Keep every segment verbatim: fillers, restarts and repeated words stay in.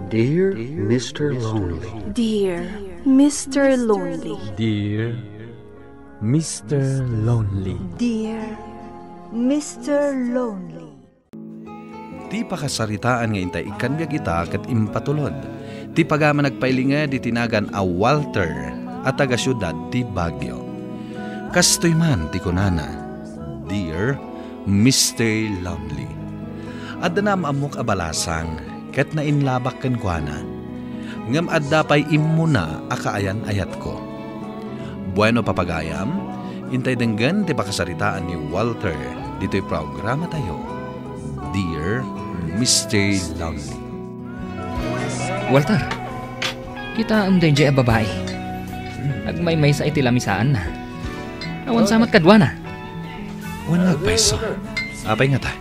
Dear Mister Lonely. Dear Mister Lonely. Dear Mister Lonely. Dear Mister Lonely. Ti pakasaritaan nga intay ikkan biag ita ket impatulod ti pagama nagpailinged iti nagan a Walter a taga-siudad ti Baguio. Kastoy man ti kunana, Dear Mister Lonely. Adda naam-ammok a balasang ket nainlabak kenkuana. Ngem adda pay immuna a kaayan-ayatko. Bueno, papagayam, intay denggen ti pakasaritaan ni Walter ditoy programatayo, Dear Mister Lonely. Walter, kitaem daydiay a babai. Agmaymaysa iti lamisaanna. Awan sa met kaduana. Wen nga agpayso. Apay ngata?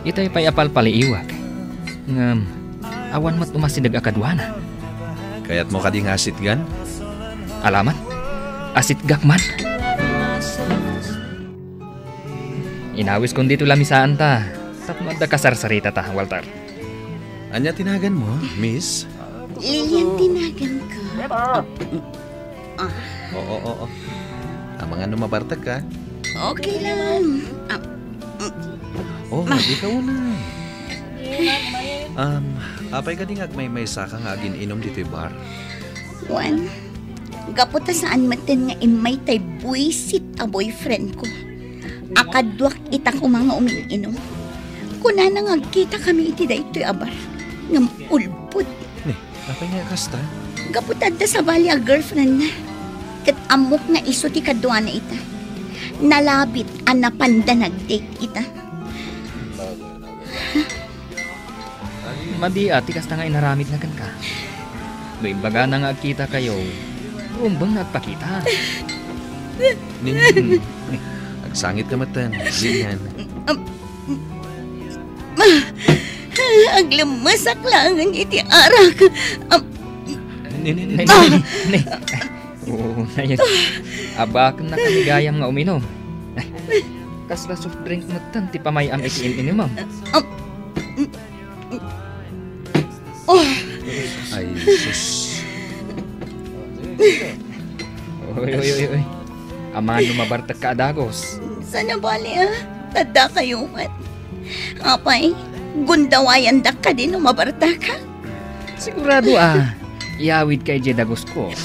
Itay pay a palpaliiwak. Ngem, awan met umasideg a kaduana. Kayatmo kadi nga asitgan? Alaman, asitgak man. Inawiskon ditoy lamisaanta tapno adda kasarsaritata, Walter. Ania ti naganmo, Miss? Lilian ti naganko. Ah. Oo, oo. Amangan no mabartekka. Okay lang. Ah, mm. Oh, ma- di ka unay. Um, apay kadi nga agmaymaysaka nga agin-inom ditoy bar? Wen, gapu ta saan metten nga immay tay buisit a boyfriend ko. Akaduak ita koma nga umin-inom. Kunana nga agkitakami iti daytoy a bar. Ngem ulbod. Ni, apay nga kasta? Gapu ta adda sabali a girlfriendna. Ket ammok nga isu ti kaduana ita. Nalabit a napanda nag-date ita. Madi a ti kasta nga inaramidna kenka. No imbagana nga agkitakayo, rumbeng nga agpakita. Nin, agsangit ka metten, Lilian. Am, ma, aglemmesak laengen iti arak. Am, Ni, ni, ni, ni, ni, ni. Oo, nayon. Abakennak a gayam nga uminom. Kasla soft drink metten ti pamay-am iti in-inimam. Am, Oh. Ay, sus. Oy, oy, oy, oy. Amangan no mabartekka a dagus. Saan a bali, ah? Tadda kayo met. Apay, gundawayandak kadi no mabartaka? Sigurado, ah. Iyawidka idiay dagusko.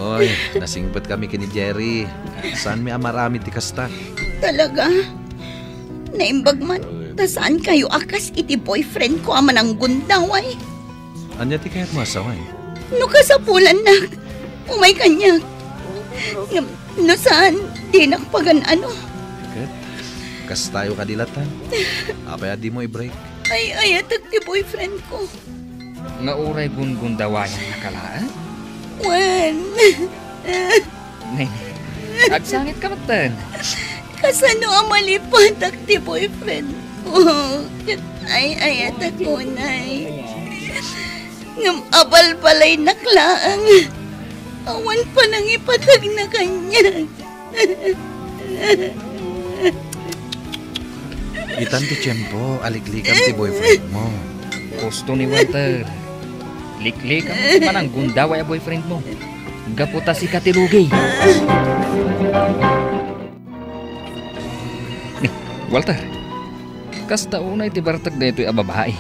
Oy, nasingpetkami ken ni Jerry. Saanmi a maramid ti kasta? Talaga? Naimbag man, ta saan kayo a kas iti boyfriend ko a mananggundaway? Ania ti kayatmo a sawen? No kasapulannak, umay kaniak. Ngem no saan, dinak pagan-ano. Ket, kastayo kadi latta. Apay a dimo i-break? Ay-ayatek ti boyfriend ko. Nga uray gunggundawayannaka laeng? Wen. Neng, agsangitka metten. Kasano a malipatak ti boyfriend ko? Ket ay-ayatek unay. Ngem abalbalaynak laeng. Awan panangipatagna kaniak. Itan ti tiempo a liklikam ti boyfriend mo. Gusto ni Walter. Liklikam ti mananggundaway a boyfriend mo. Gapu ta sika ti lugi. Ni, Walter, kasta unay ti bartek daytoy a babai.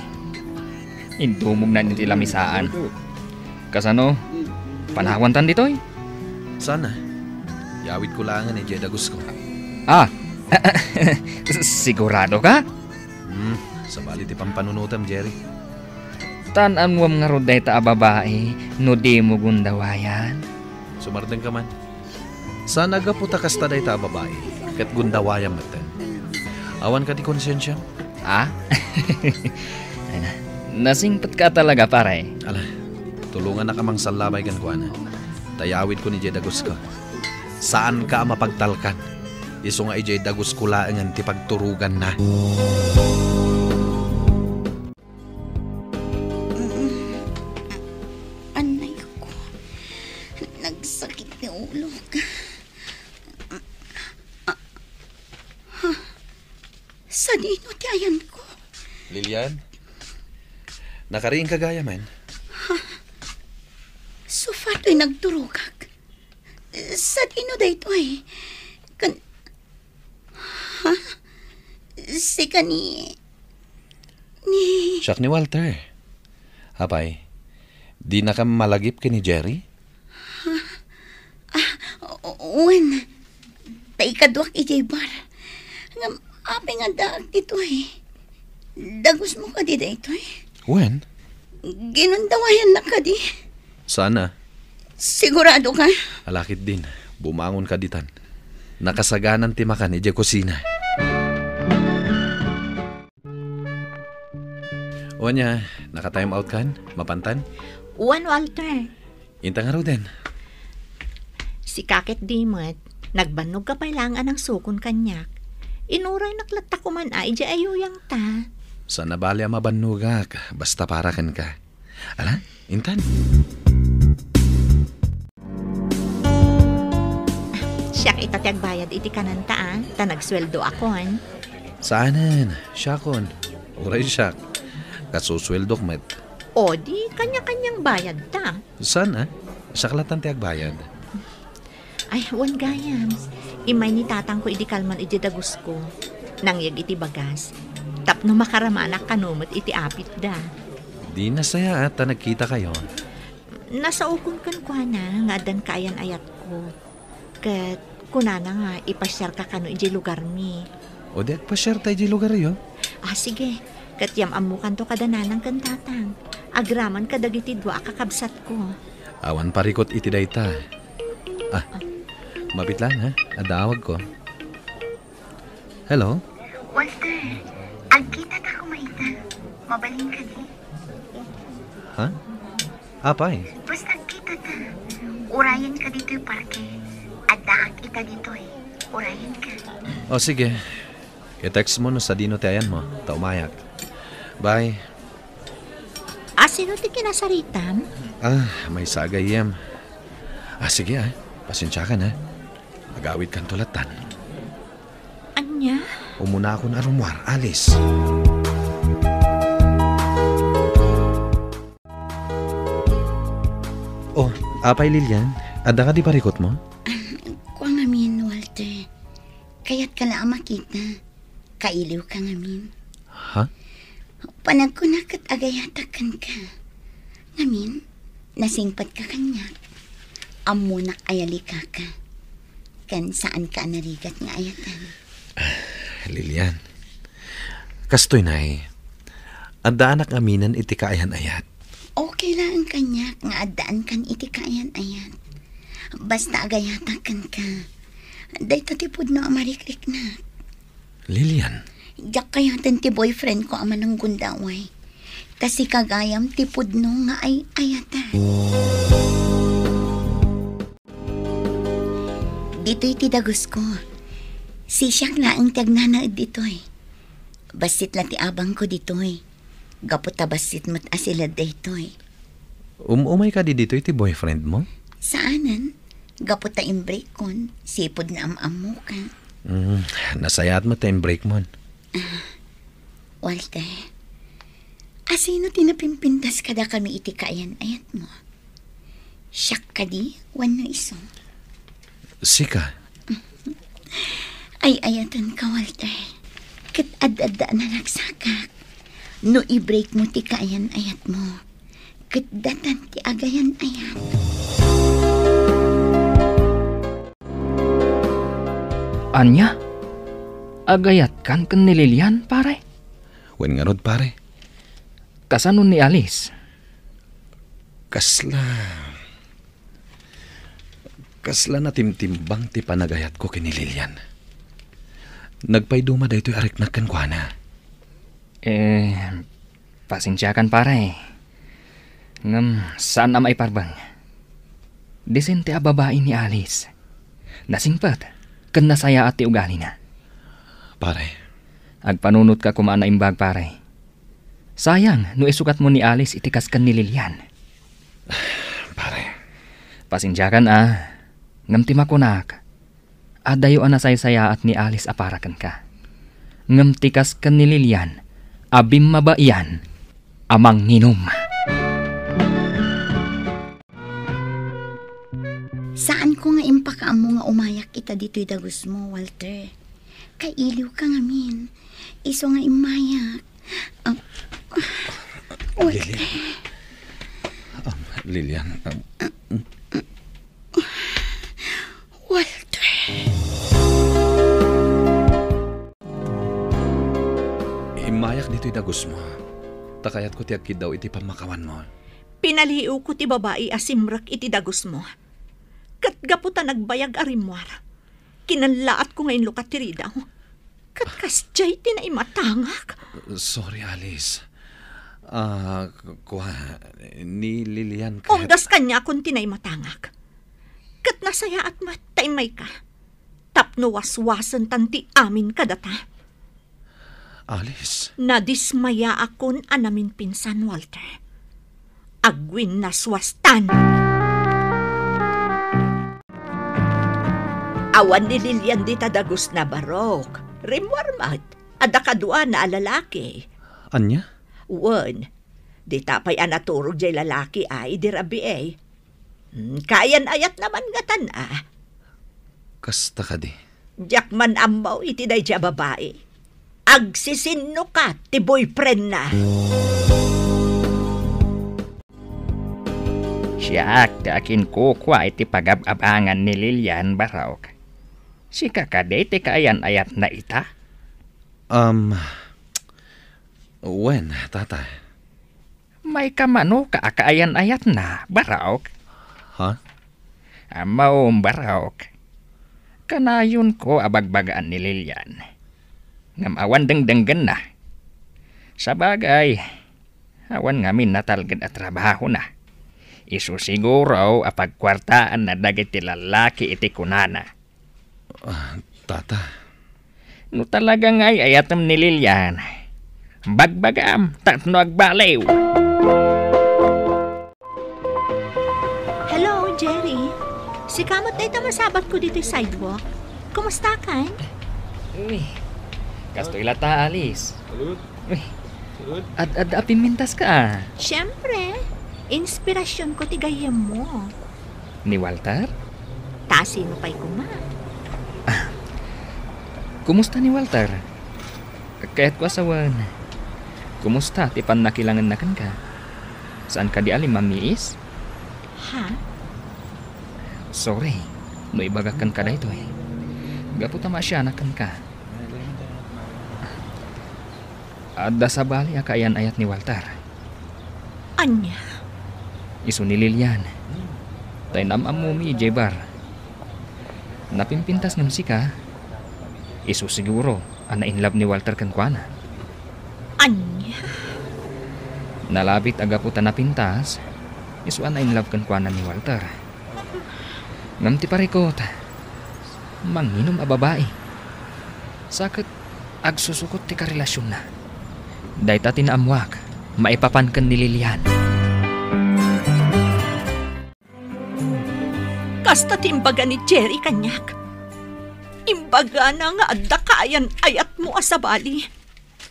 Indumognan iti lamisaan. Kasano? Panawantan ditoy? Sana. Yawidko laengen idiay dagusko. Ah, sigurado ka? Hmm, sabali ti pampanunotem, Jerry. Tan-anwam ngarud dayta a babai no dimo gundawayan? Sumardengka man. Saan a gapu ta kasta dayta a babai, ket gundawayam metten. Awan kadi konsensiam? Ah? Ay na, nasingpetka talaga, pare. Ala, tulongannak a mangsallabay kenkuana. Ta yawidko idiay dagusko. Saanka a mapagtalkan. Isu nga idiay dagusko laengen ti pagturoganna. Anay ko. Nagsakit ti ulok. Ah, ha? Sadino ti ayanko? Lilian? Nakariingka gayamen? Sofatoy nagturogak. Sadino daytoy? Kan... Ha? Sika ni... ni... Siak ni Walter. Apay, dinaka malagip ken ni Jerry? Ah, o-, wen. Ta ikaduak idiay bar. Ngem apay nga addaak ditoy? Dagusmo kadi daytoy? Wen. Ginundawayannak kadi? Sana. Sigurado ka? Alakit din. Bumangon ka ditan. Nakasaganan ti makan idiay kusina. O ania, naka-time out kan? Mapantan? Wen, Walter. Inta ngaruden. Sika ket di met, nagbannog ka pay laeng a nangsukon kaniak. Inuraynak latta koman a idiay ayuyangta. Saan a bali a mabannogak, basta para kenka. Ala, intan. Siak ita ti agbayad iti kananta a, ta nagsueldoakon. Saanen, siakon. Uray siak. Kasusueldok met. O di, kanya-kanyang bayadta. Saan a? Siak lattan ti agbayad. Ay, wen gayam. Immay ni tatangko idi kalman idiay dagusko. Nangyeg iti bagas. Tapno makaramanak kano met iti apitda. Di nasayaat ta nagkitakayo. Nasaokon kenkuana nga addan kaayan-ayatko. Ket kunana nga ipasiarka kano idiay lugarmi. O di agpasiarta idiay lugaryo? Ah, sige. Ket yam-ammokanto kada nanang ken tatang. Agraman kadagiti dua a kakabsatko. Awan parikut iti dayta. Ah, mabit lang, ha? Adda awagko. Hello? Walter, agkitata koma ita. Mabalin kadi? Ha? Apay? Basta agkitata. Urayenka ditoy parke. Addaak ita ditoy. Urayenka. O, sige. I-text mo no sadino ti ayanmo, ta umayak. Bye. Asino ti kinasaritam? Ah, maysa a gayyem. Ah, sige, ah. Pasensiakan, ah. Agawidkanto lattan. Ania? Umunaakon a rummuar, Alice. Oh, apay, Lilian? Adda kadi parikutmo? Kua ngamin, Walter. Kayatka la a makita. Kailiwka ngamin. Ha? Panagkuna ket agayatak kenka. Ngamin, nasingpetka kaniak. Ammonak a yalikaka. Ken saanka a narigat nga ayatan. Ah, Lilian, kastoy nay, addaanak aminen iti kaayan-ayat. Okay laeng kaniak nga addaankan iti kaayan-ayat. Basta agayatak kenka. Dayta ti pudno a marikriknak. Lilian. Diak kayaten ti boyfriend ko a mananggundaway. Ta sika gayam ti pudno nga ay-ayatan. Ditoy ti dagusko. Sisiak laeng ti agnanaed ditoy. Bassit la ti abangko ditoy. Gapu ta bassit met a siled daytoy. Um-umay kadi ditoy ti boyfriend mo? Saanen. Gapu ta imbreakkon, sipud naam-ammoka. Mm, nasayaat met ta imbreak mon. Ah, Walter, asino ti napimpintas kadakami iti kaayan-ayatmo? Siak kadi wenno isu? Sika. Ay-ayatenka, Walter. Ket ad-adda a naragsakak. No i-break mo ti kaayan-ayatmo, ket datan ti agayan-ayat. Ania? Agayatkan ken ni Lilian, pare? Wen ngarud, pare. Kasano ni Alice? Kasla, kasla natimtimbang ti panagayatko ken ni Lilian. Nagpayduma daytoy a riknak kenkuana. Eh, pasensiakan, pare. Ngem saan a maiparbeng. Disente a babai ni Alice. Nasingpet ken nasayaat ti ugalina. Pare. Agpanunotka koma a naimbag, pare. Sayang no isukat mo ni Alice iti kas ken ni Lilian. Pare. Pasensiakan a, ngem ti makunak, adayo a nasaysayaat ni Alice a para kenka. Ngem ti kas ken ni Lilian a bimmabaian, a manginum. Saanko nga impakaammo nga umayak ita ditoy dagusmo, Walter. Kailiwka ngamin. Isu nga immayak. Ah, Walter. Lilian. Um, Lilian, um, Walter. Immayak ditoy dagusmo. Ta kayatko ti agkiddaw iti pammakawanmo. Pinaliiwko ti babai a simrek iti dagusmo. Ket gapu ta nagbayag a rimmuar, kinanlaatko nga inlukat ti ridaw. Ket kasdiay ti naimatangak. Sorry, Alice. Ah, kua, ni Lilian ket Umdas kaniakon ti naimatangak. Ket nasayaat met ta immayka. Tapno waswasentan ti amin kadata. Alice. Nadismayaakon a naminpinsan, Walter. Agwinnaswastan. Awan ni Lilian dita dagusna, Barok. Rimmuar met. Adda kaduana a lalaki. Ania? Wen, dita pay a naturog jay lalaki a idi rabii. Hmm, kaayan-ayatna man ngatan a. Kasta kadi? Diak man ammo iti daydi a babai. Agsisinnukat ti boyfriendna. Siak ti akinkukua iti pagab-abangan ni Lilian, Barok. Sika kadi ti kaayan-ayatna ita? Um, wen, tata. Mayka mano ka a kaayan-ayatna, Barok? Ha? Ammom, Barok. Kanayonko a bagbagaan ni Lilian. Ngem awan dengdenggenna. Sabagay, awan ngamin natalged a trabahona. Isu siguro a pagkuartaanna dagiti lallaki iti kunana. Ah, tata. No talaga nga ay-ayatem ni Lilian, bagbagam tapno agbaliw. Hello, Jerry. Sika met dayta masabatko ditoy sidewalk. Kumusta kan? Uy, kastoy latta, Alice. Uy, ad-, ad-, apimmintas ka, ah. Siyempre, inspirasyon ko ti gayyemmo. Ni Walter? Ta sino pay koma? Ah, kumusta ni Walter? Kayatko a sawen, kumusta ti pannakilangenna kenka? Saan kadi a limmamiis? Ha? Sorry, no ibagak kenka daytoy. Gapu ta maasianak kenka. Adda sabali a kaayan-ayat ni Walter. Ania? Isu ni Lilian. Ta inam-ammomi idiay bar. Napimpintas ngem sika, isu siguro a na-in love ni Walter kenkuana. Ania? Nalabit a gapu ta napintas, isu a na-in love kenkuana ni Walter. Ngem ti parikut, manginum a babai. Sa ket agsusukot ti karelasionna. Dayta ti naammoak maipapan ken ni Lilian. Kasta ti imbaga ni Jerry kaniak. Imbagana nga adda kaayan-ayatmo a sabali.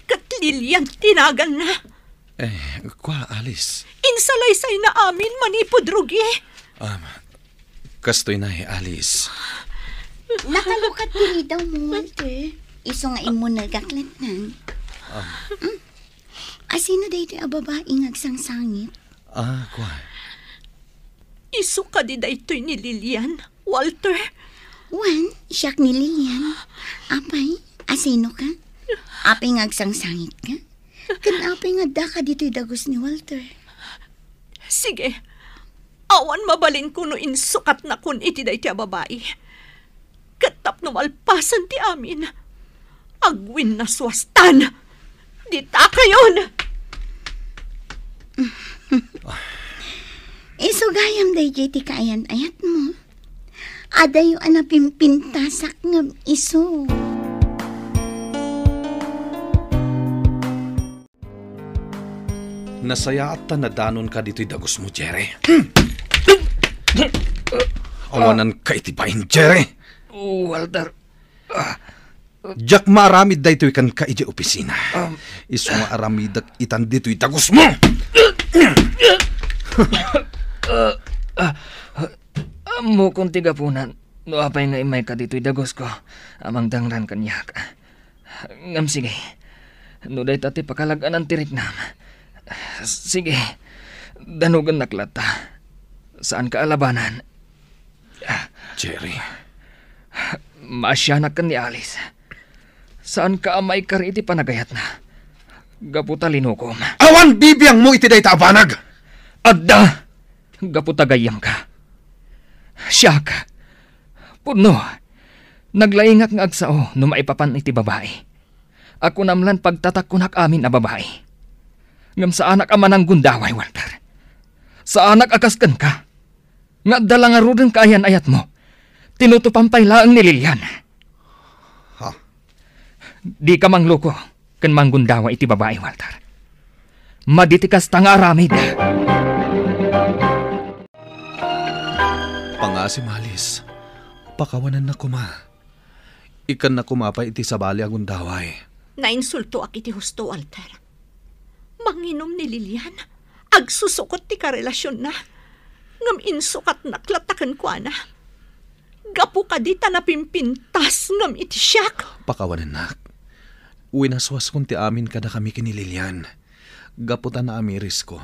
Ket Lilian ti naganna. Eh, kua, Alice. Insalaysayna amin manipud rugi. Um, kastoy nay, Alice. Nakalukat ti ridawmo, Walter. Isu nga immunegak latta. Um. Mm. Asino daytoy a babai nga agsangsangit? Ah, kua. Isu kadi daytoy ni Lilian, Walter? Wen, siak ni Lilian. Apay, asino ka? Apay nga agsangsangit ka? Ken apay nga adda ka ditoy dagus ni Walter? Sige, awan mabalinko no insukatnakon iti daytoy a babai. Ket tapno malpasen ti amin, agwinnaswastan. Ditakayon! Isu gayam daydiay ti kaayan-ayatmo. Adayo a napimpintasak ngem isu. Nasayaat ta nadanonka ditoy dagusmo, Jerry. Awananka iti bain, Jerry. Walter. Ah. Diak maaramid daytoy kenka idiay opisina. Um, Isu nga aramidek itan ditoy dagusmo! Ah, ah, ammokon ti gapunan no apay nga immayka ditoy dagusko a mangdangran kaniak. Ngem sige, no dayta ti pakalag-anan ti riknam, sige, danogennak latta. Saanka a labanan. Jerry. Maasianak ken ni Alice. Saanka a maikari iti panagayatna. Gapu ta linukom. Awan bibiangmo iti dayta a banag! Adda! Gapu ta gayyemka. Siak. Pudno. Naglaingak nga agsao no maipapan iti babai. A kunam lan pagtatakkonak amin a babai. Ngem saanak a mananggundaway, Walter. Saanak a kas kenka. Nga adda la ngaruden kaayan-ayatmo. Tinutopan pay laeng ni Lilian. Ha? Dika mangloko ken manggundawa iti babai, Walter. Madi ti kasta nga aramid. Pangasim, Alice. Pakawanennak koma. Ikkannak koma pay iti sabali a gundaway. Nainsultoak iti husto, Walter. Manginom ni Lilian. Agsusukot ti karelasionna. Ngem insukatnak latta kenkuana. Gapu kadi ta napimpintas ngem iti siak. Pakawanennak. Winaswaskon ti amin kadakami ken ni Lilian. Gapu ta naamirisko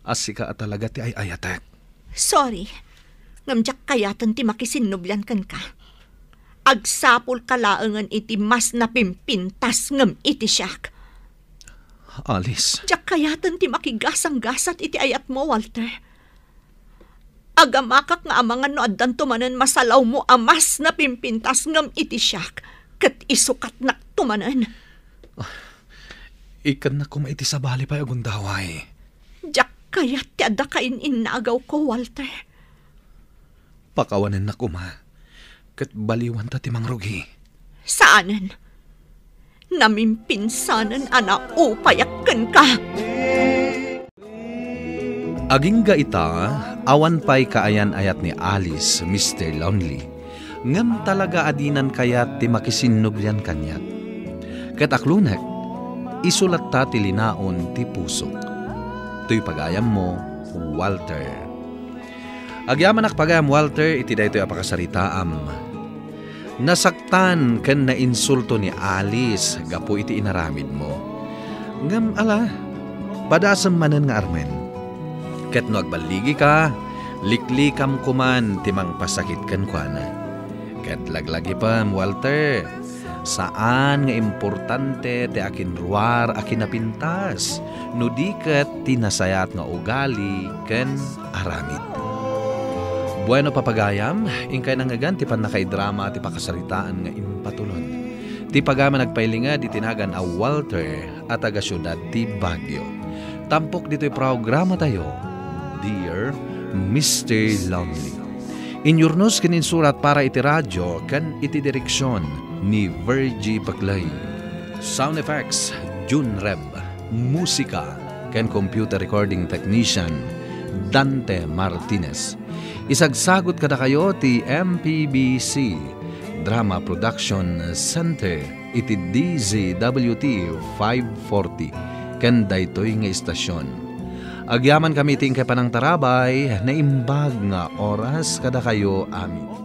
a sika a talaga ti ay-ayatek. Sorry, ngem diak kayaten ti makisinnublian kenka. Agsapulka laengen iti mas napimpintas ngem iti siak. Alice. Diak kayaten ti makigasanggasat iti ayatmo, Walter. Agamakak nga amangan no addanto manen masalawmo a mas napimpintas ngem iti siak, ket isukatnakto manen. Ikkannak koma iti sabali pay a gundaway. Diak kayat ti adda kain-innagawko, Walter. Pakawanennak koma, ket baliwanta ti mangrugi. Saanen. Namimpinsanen a naupayak kenka. Agingga ita, awan pay kaayan-ayat ni Alice, Mister Lonely. Ngem talaga a dinan kayat ti makisinnublian kaniak. Ket aklonek, isu latta ti linaon ti pusok. Toy pagayammo, Walter. Agyamanak pagayam, Walter, iti daytoy a pakasaritaam. Nasaktan ken nainsulto ni Alice gapu iti inaramidmo. Ngem ala, padasem manen nga armen. Ket no agballigika, liklikam koman ti mangpasakit kenkuana. Ket laglagipem, Walter, saan nga importante ti akinruar a kinapintas, no di ket ti nasayaat nga ugali ken aramid. Bueno, papagayam, inkay nangngegan ti pannakaidrama ti pakasaritaan nga impatulod. Ti pagayam a nagpailinged iti nagan a Walter a taga siudad ti Baguio. Tampok ditoy programatayo, Dear Mister Lonely. Inyurnos ken insurat para iti radio ken iti direksion ni Virgie Paclay. Sound effects, Jun Reb. Musika ken computer recording technician, Dante Martinez. Isagsagut kadakayo ti M P B C Drama Production Center iti D Z W T five forty ken daytoy nga istasyon. Agyamankami iti inkay panangtarabay, naimbag nga oras kadakayo amin.